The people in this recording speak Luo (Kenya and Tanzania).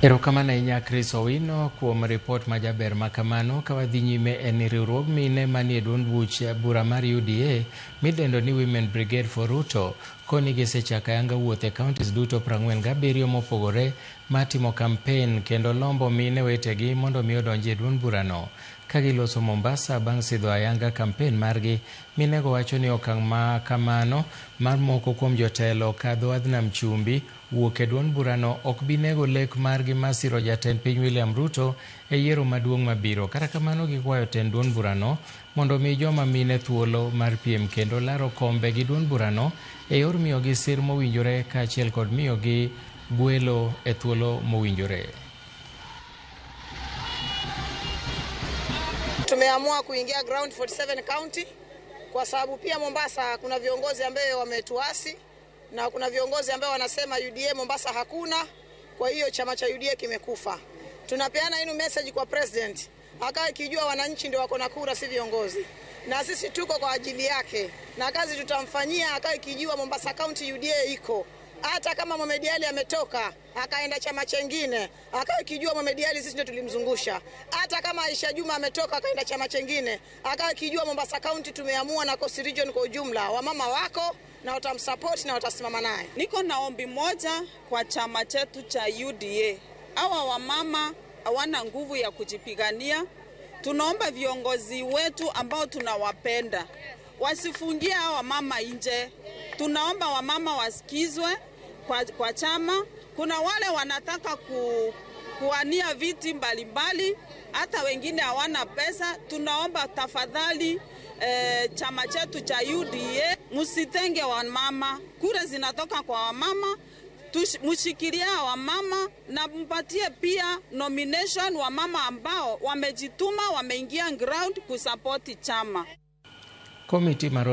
Erokamano ahinya Chris Owino kuom ripot majaber makamano. Ka wadhi nyime en ni riwruog mine manie duond buch bura mar UDA midendo ni Women Brigade for Ruto koni gisechako ayanga wuoth e counties duto 47 mopogore matimo kampen kendo lombo mine wetegi mondo mi odonji e duond burano. Ka giloso Mombasa bang' sidho ayanga kampen margi, minego wacho ni okang' ma kamano mar moko kuom jotelo kadho wadh nam chumbi wuok e duond burano ok bi nego lek margi mar siro jatend piny William Ruto e yiero maduong' mabiro. Kata kamano gikwayo tend duond burano mondo omi joma mine thuolo mar piem kendo laro kombe gi duond burano e yor miyogi sir mowinjore kaachiel kod miyogi gwelo e thuolo mowinjore. Tumeamua kuingia ground 47 county kwa sababu pia Mombasa kuna viongozi ambao wametuasi na kuna viongozi ambao wanasema UDA Mombasa hakuna, kwa hiyo chama cha UDA kimekufa. Tunapeana inu message kwa president, akae kijua wananchi ndio wako na kura, si viongozi, na sisi tuko kwa ajili yake na kazi tutamfanyia, akae kijua Mombasa County UDA iko hata kama Mohamed Ali ametoka akaenda chama chengine, akawa kijua Mohamed Ali sisi ndio tulimzungusha. Hata kama Aisha Juma ametoka akaenda chama chengine, akawa kijua Mombasa County tumeamua na Coast Region kwa ujumla, wamama wako na watamsupport na watasimama naye. Niko na ombi moja kwa chama chetu cha UDA. Hawa wamama hawana nguvu ya kujipigania. Tunaomba viongozi wetu ambao tunawapenda wasifungie hawa wamama nje. Tunaomba wamama wasikizwe kwa chama. Kuna wale wanataka kuwania viti mbalimbali, hata wengine hawana pesa. Tunaomba tafadhali, chama chetu cha UDA msitenge wamama. Kura zinatoka kwa wamama, mshikilie wamama na mpatie pia nomination wamama ambao wamejituma, wameingia ground kusapoti chama. Komiti mar